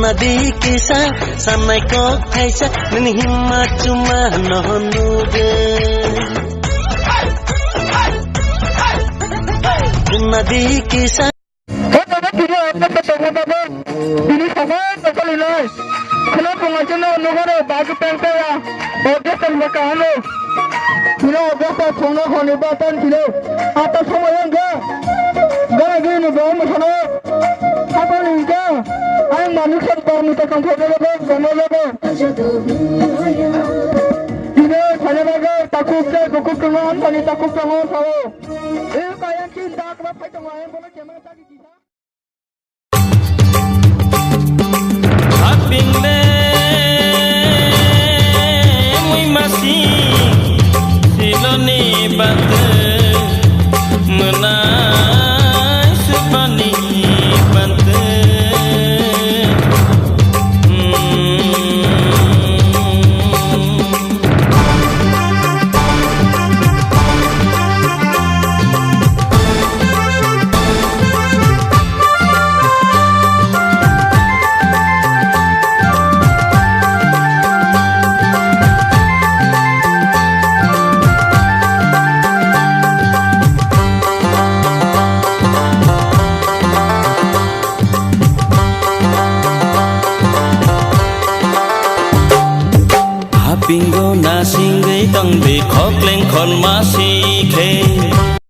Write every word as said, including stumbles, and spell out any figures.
Adi kisa sanai kok thaisa nini himma chuma no nuge. Nadi kisa. Hei, baba, tini ang kata tongma baba. Tini samai kata linai. Khela punga chino nugaro bagi pengpera. Odesan baka hano. Tini odesan songna honi batan tini. Ata samai ang ga. Gara gini bawa masana. Apa ni ga. Ang manusia bawa muta kang thok baba, baba, baba. Tini sana baba, takuk ke, takuk ke, ang tani takuk ke, ang sao. Eh, kaya kin tak, baba, phai tong, ang bola kema tak. Haping le mui masi siloni bante mwnai supani bante. Hapingo nasingwi tongdi khokleng kholma sikhe.